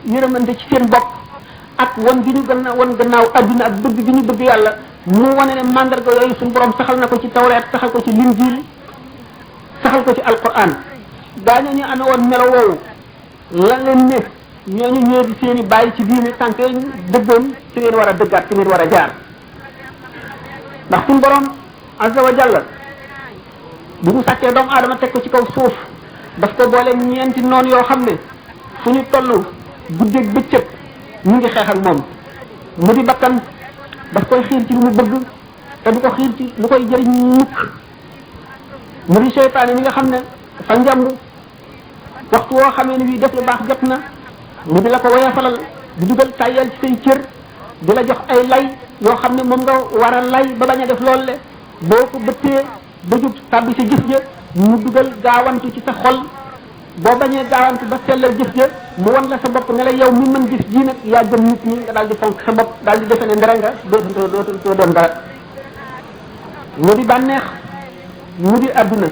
yërëmante ci seen bopp ak wan gi ñu wan gannaaw adduna ak bëgg gi ñu bëgg yàlla mu wane ne mandarga yooyu suñu borom saxal na ko ci tawreet saxal ko ci linjiil saxal ko ci alquran daañu ñu amee woon melo woowu la leen ne ñooñu ñëw di seen i bàyyi ci diine tànk dëggoon ci ngeen war a dëggaat ci ngeen war a jaar ndax suñu borom azza wa jalla bi mu sàkkee doomu aadama teg ko ci kaw suuf daf ko boole ñeenti noon yoo xam ne fu ñu toll guddeeg bëccëg ñu ngi xeex ak moom mu di bakkan daf koy xiir ci lu mu bëgg te du ko xiir ci lu koy jëriñ mukk mu di seytaane mi nga xam ne fa njàmb waxtu woo xamee ne bii def lu baax jot na mu di la ko woyofalal di dugal tàyyeel ci say cër di la jox ay lay yoo xam ne moom nga war a lay ba bañ a def loolu le boo ko bëttee ba jub tàbbi sa jëf ja mu dugal gaawantu ci sa xol boo bañee gaawantu ba sellal jëf ja mu wan la sa bopp ne la yow mi mën jëf ji nag yaa gën nit ñi nga daal di fonk sa bopp daal di defe ne ndara nga dootul doon dara mu di bànneex mu di adduna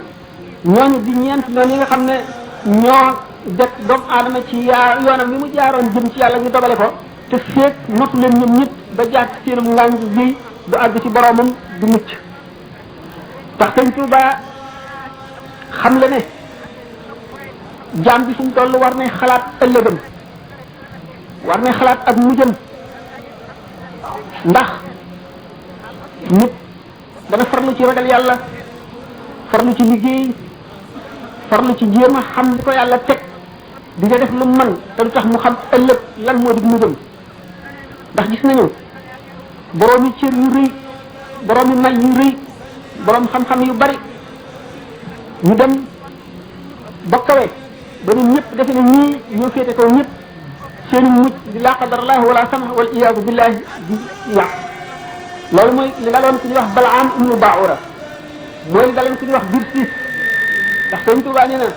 ñooñu di ñeent noonu yi nga xam ne ñoo def doomu aadama ci yoonam bi mu jaaroon jëm ci yàlla ñu dogale ko te feeg notu leen ñoom ñëpp ba jaar ci seenum ngaañ bi du àgg ci boromam du mucc tax Sëñ Tuubaa xam le ne jaam bi fu mu toll war nay xalaat ëllëgam war nay xalaat ak mujjam ndax nit dana farlu ci ragal yàlla farlu ci liggéey farlu ci jéem a xam li ko yàlla teg di nga def lu man te du tax mu xam ëllëg lan moo di mujjam ndax gis nañu boroomi cër yu rëy boroomi may yu rëy boroom xam-xam yu bari ñu dem ba kawe ba ñun ñëpp defe ne ñii ñoo féete kaw ñëpp seeni mucc di laa qadarallah wala sama wal iyaadu billahi di yàq loolu mooy li daloon ku ñuy wax Balaam ibnu Baura mooy li daloon ku ñuy wax Birsiis ndax Sëñ Tuubaa nee na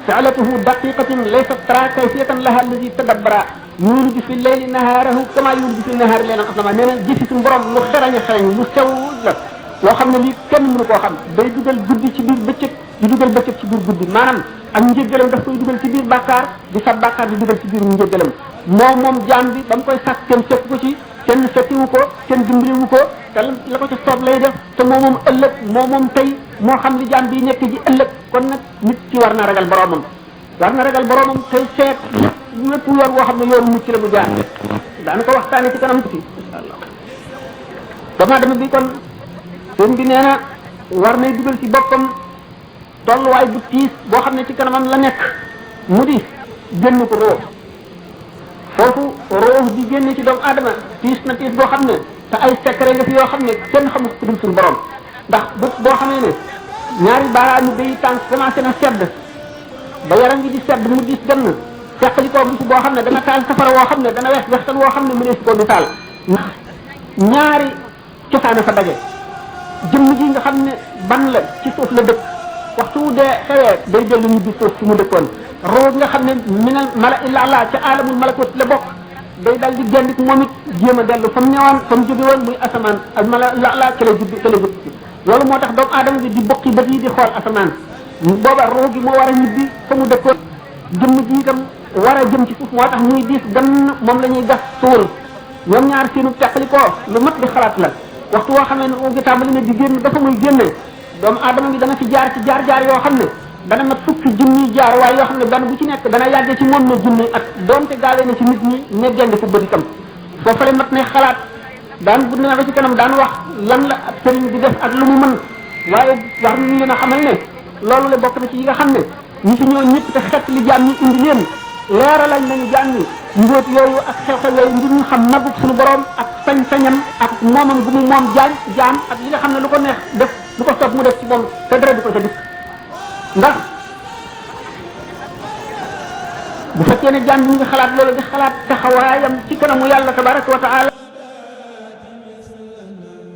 fa'latuhu daqiqatun laysat tara kayfiyatan laha alladi tadabbara yuliju fi leyli nahaarahu kama yuliju fi nahaari laylan aslama nee na jëfi suñu borom lu xerañ a xerañ lu sew la loo xam ne lii kenn mënu koo xam day dugal guddi ci biir bëccëg di dugal bëccëg ci biir guddi maanaam ak njëggalam daf koy dugal ci biir bàkkaar di sa bàkkaar di dugal ci biir njëggalam moom jaam bi ba mu koy sàkk kenn fekk ko ci kenn fekkiwu ko kenn dimbaliwu ko te la ko ca soob lay def te moom ëllëg moom tey moo xam li jaam bi nekk ji ëllëg kon nag nit ki war na ragal boromam tey seet lépp yoon woo xam ne yoonu mucc la mu jaar daana ko waxtaane ci kanam tuuti dama bi kon sëñ bi nee na war nay dugal ci boppam tolluwaay bu tiis boo xam ne ci kanamam la nekk mu di génn ko roo foofu roo di génne ci doomu aadama tiis na tiis boo xam ne te ay secret nga fi yoo xam ne kenn xamul ko dul suñu borom ndax boo xamee ne ñaari baaraami bay tànk commencé na sedd ba yaram gi di sedd mu diis gann seqali koo bis boo xam ne dana taal safara woo xam ne dana wex wextan woo xam ne mu ne si ko du taal ndax ñaari cosaana fa daje jëmm ji nga xam ne ban la ci suuf la dëkk waxtu wu dee xewee day dellu ñu di suuf fi mu dëkkoon roo nga xam ne minal mala illa allah ca alamul malakut la bokk day dal di gendik moom it jéem a dellu fa mu ñëwaan fa mu jóge woon muy asamaan al mala illa allah ca la jubbi loolu moo tax doomu aadama bi di bokki bët yi di xool asamaan booba roo gi moo war a ñibbi fa mu dëkkoon jëmm ji itam war a jëm ci suuf moo tax muy diis gann moom la ñuy gas suul ñoom ñaar seenu teqalikoo lu mat di xalaat la waxtu woo xam ne roo gi tàmbali ne di génn dafa muy génne doomu aadama bi dana fi jaar ci jaar-jaar yoo xam ne dana mat fukki junni jaar waaye yoo xam ne benn bu ci nekk dana yàggee ci moom na junni at doonte gaawee na ci nit ñi ne gend fu bët itam foofu la mat ne xalaat daan bu ne ba ci kanam daan wax lan la ab sëriñ di def ak lu mu mën waaye wax nañu leen a xamal ne loolu la bokk na ci yi nga xam ne ñi fi ñëw ñëpp te xet li jaam ñi indi leen leeralañ nañu jaam ñi mbóot yooyu ak xew-xew yooyu ngir ñu xam nagub suñu borom ak sañ-sañam ak moomam gu mu moom jaam ak li nga xam ne lu ko neex def lu ko soob mu def ci moom te dara du ko ca dikk ndax bu fekkee ne jaam bi ñu ngi xalaat loolu di xalaat taxawaayam ci kanamu yàlla tabaraka wa taala